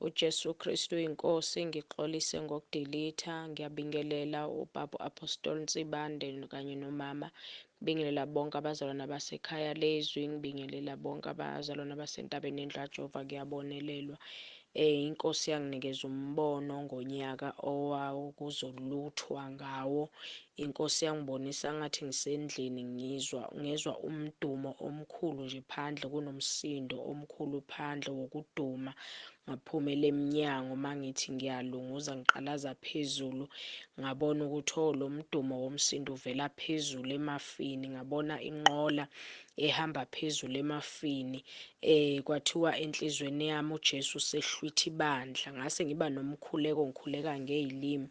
UJesu Kristu iNkosi, ngixolise ngokudelitha. Ngiyabingelela ubaba u-Apostle Nsibande kanye nomama. Ngibingelela bonke abazalwane basekhaya lezwi, ngibingelela bonke abazalwane basentabeni yendlu kaJehova, kuyabonelelwa. Inkosi yanginikeza umbono ngonyaka owawukuzoluthwa ngawo. Inkosi yangibonisa ngathi ngisendlini, ngizwa ngezwa umdumo omkhulu nje phandle, kunomsindo omkhulu phandle wokuduma. Ngaphumela emnyango, mangithi ngiyalunguza ngiqalaza phezulu, ngabona ukuthi oh, lo mdumo womsindo uvela phezulu emafini. Ngabona inqola ehamba phezulu emafini. Kwathiwa enhlizweni yami uJesu usehlwitha ibandla. Ngase ngiba nomkhuleko, ngikhuleka ngezilimi,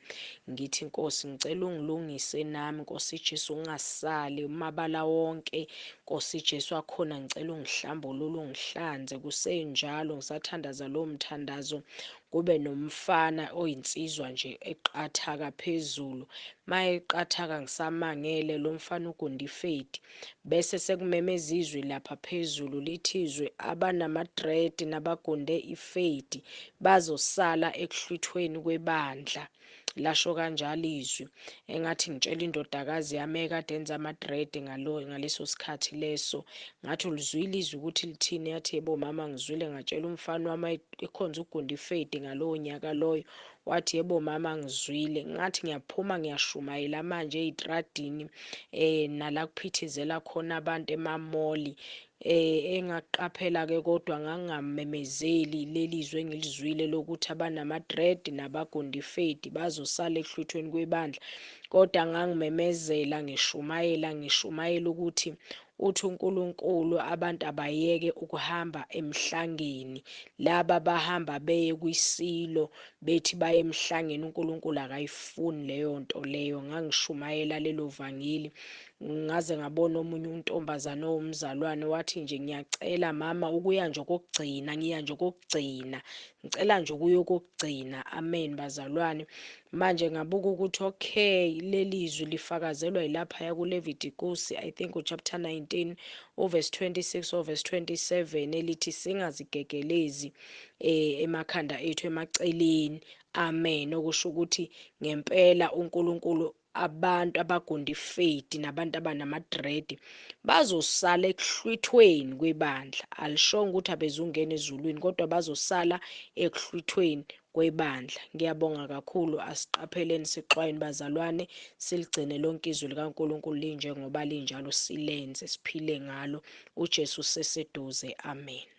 ngithi Nkosi ngicela ungilungise nami Nkosi Jesu, ungasali umabala wonke Nkosi Jesu akhona, ngicela ungihlambulule ungihlanze. Kusenjalo ngisathandaza lowo mthandazo, kube nomfana oyinsizwa nje eqathaka phezulu. Mayeqathaka ngisamangele, lo mfana ugunda ifedi, bese sekumemeza izwi lapha phezulu lithi izwi, abanama-dread nabagunde ifedi bazosala ekuhlwithweni kwebandla. Lasho kanjalo izwi. Engathi ngitshela indodakazi yami ekade enza ama-dread ngaleso sikhathi leso, ngathi ulizwile izwi ukuthi lithini? Yathi yebo mama ngizwile. Ngatshela umfana wami ekhonza ukugunda ifedi ngalowo nyaka loyo, wathi yebo mama ngizwile. Ngathi ngiyaphuma ngiyashumayela manje ey'tradini nala kuphithizela khona abantu emamoli. Engaqaphela ke kodwa ngangingamemezeli leli zwi engilizwile lokuthi abanama-dread nabagunda ifedi bazosala ekuhlwithweni kwebandla, kodwa ngangimemezela ngishumayela ukuthi uthi uNkulunkulu abantu abayeke ukuhamba emhlangeni. Laba bahamba beye kwisilo bethi baye emhlangeni, uNkulunkulu akayifuni leyo nto leyo. Ngangishumayela lelo vangeli, ngaze ngabona omunye untombazane owumzalwane wathi nje ngiyacela mama ukuya nje kokugcina, ngiya nje kokugcina, ngicela nje ukuya kokugcina. Amen bazalwane. Manje ngabuka ukuthi okay, leli zwi lifakazelwa yilaphaya kuLeviticus, I think uchapter 19 uverse 26 or verse 27, elithi singazigegelezi emakhanda ethu emaceleni. Amen. Okusho ukuthi ngempela uNkulunkulu abantu abagunda ifedi nabantu abanama-dread bazosala ekuhlwithweni kwebandla. Alishongo ukuthi abezungena ezulwini, kodwa bazosala ekuhlwithweni kwebandla. Ngiyabonga kakhulu. Asiqapheleni, sixwayeni bazalwane, siligcine lonke izwi likaNkulunkulu linjengoba linjalo, silenze siphile ngalo. uJesu useseduze. Amen.